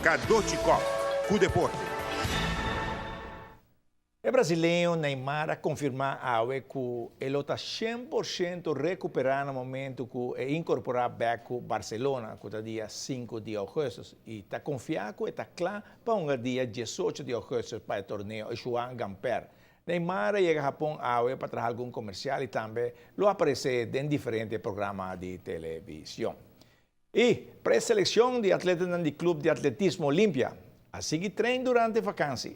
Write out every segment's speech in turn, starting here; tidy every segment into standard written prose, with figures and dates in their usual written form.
Cadochi Kock, cu deporte. E brasileño Neymar a konfirmá awe ku e lo ta 100% rekuperá na momento ku e inkorporá bèk ku Barcelona, ku ta dia 5 di ougùstùs, i ta konfiá ku e ta kla pa hunga dia 18 di ougùstùs pa e torneo Joan Gamper. Neymar a yega Hapon awe pa traha algun komersial i tambe lo aparesé den diferente programa di televishon. E preselekshon di atletanan di Klup di Atletismo Olimpia a sigui train durante vakansi.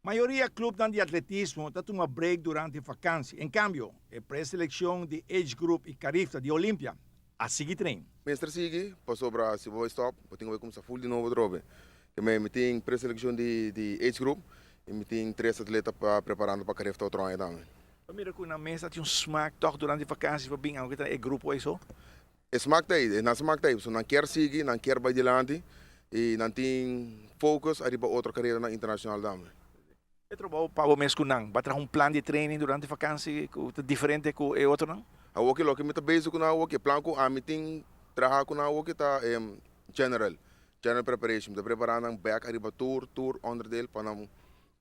Mayoria klupnan di atletismo ta tuma break durante vakansi. En kambio, e preselekshon di age group i Carifta di Olimpia a sigui train. Mester sigui, pasobra si bo bai stop, bo tin ku bai kuminsá ful di nobo atrobe. Ke mi tin preselekshon di age group i mi tin tres atleta pa preparando pa Carifta otro aña tambe. Bo mira ku nan mes a tin un smak tòg durante vakansi pa bin aunke ta e grupo ei so? E smak ta ei, nan smak ta ei, pasobra nan kier sigui, nan kier bai dilanti i nan tin focus ariba otro kareranan internashonal tambe. E trabou pa bo mes ku nan? Bo a traha un plan di training durante vakansi ku ta diferente ku e otronan? Awoki loke mi ta bezig ku nan awoki, e plan ku ami tin traha ku nan awoki ta general, general preparation. Mi ta prepara nan bek ariba tur tur onderdeel pa nan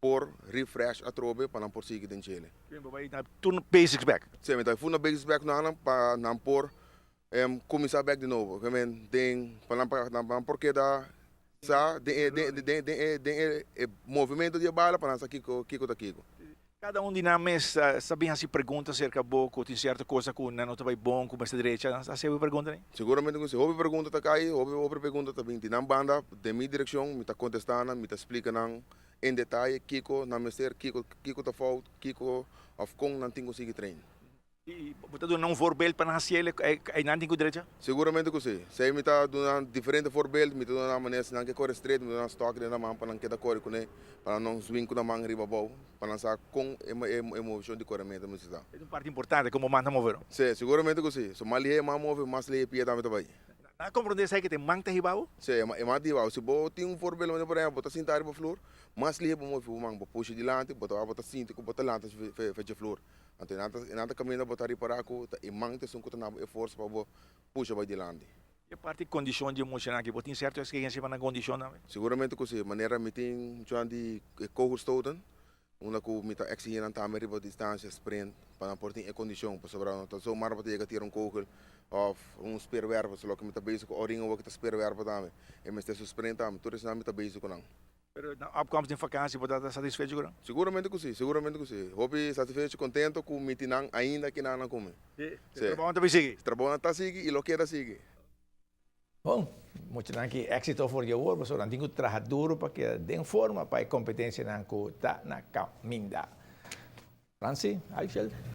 por refresh atrobe pa nan por sigui den djele. Bien, bo bai na tur basics bek. Sí, mi ta bai full na basics bek ku nan pa nan por kuminsá bek di nobo. Ke men den pa nan pa nan por keda sa den e den den den e den e movimento di e bala pa nan sa kiko kiko ta kiko. Kada un di nan mes sa bin hasi pregunta aserka bo ku tin sierto kosa ku nan no ta bai bon ku mester drecha. Nan sa hasi hopi pregunta nei? Siguramente ku si. Hopi pregunta ta kai, hopi hopi pregunta ta bin di nan banda den mi direkshon. Mi ta kontestá nan, mi ta splika nan en detaye kiko nan mester, kiko kiko ta fout, kiko of kon nan tin ku sigui train. I bo ta duna nan un voorbeeld pa nan hasi el e nan tin ku drecha? Seguramente ku si. Sei mi ta duna nan diferente voorbeeld, mi ta duna nan manera si nan ke kore straight, mi ta duna nan stok den nan man pa nan keda kore kuné, pa nan no swing ku nan man riba abou, pa nan sa kon e e movishon di korementu mester ta. Es un parti importante kon bo man ta move, no? Si, seguramente ku si. So mas lihé e man move, mas lihé e pia tambe ta bai. Nan a komprondé esei ke ta e man ta hiba bo? Sí, e man ta hiba bo. Si bo tin un voorbeeld manera por ehempel, bo ta sinta riba flur, mas lihé bo move bo man, bo pusha dilanti, bo ta wak bo ta sinti ku bo ta lanta fecha flur. Anto e nan ta kaminda bo ta ripará ku ta e man ta esun ku ta na bo e forsa pa bo pusha bai dilanti. E parti kondishon di e muchanan aki, bo tin sèrto eksigensia pa nan kondishon tambe? Siguramente ku sí. Manera mi tin muchanan di kogelstoten, Unda ku mi ta eksihí nan tambe riba distansia sprint pa nan por tin e kondishon pasobra no ta zomaar bo ta yega tira un kogel òf un speerwerper so loke mi ta bezig ku orin awor ki ta speerwerper tambe e mester su sprint tambe tur esnan mi ta bezig ku nan. Pero nan opkomst den vakansi bo ta satisfecho ku nan? Siguramente ku si, siguramente ku si. Hopi satisfecho, kontento ku mi tin nan ainda kinan nan ku mi. E trabounan ta bin sigui? E trabounan ta sigui i lo keda sigui. Bon, muchanan ki éxito for di awor, pasobra nan tin ku traha duru pa keda den forma pa e kompetensianan ku ta na kaminda. Franci, Eichel.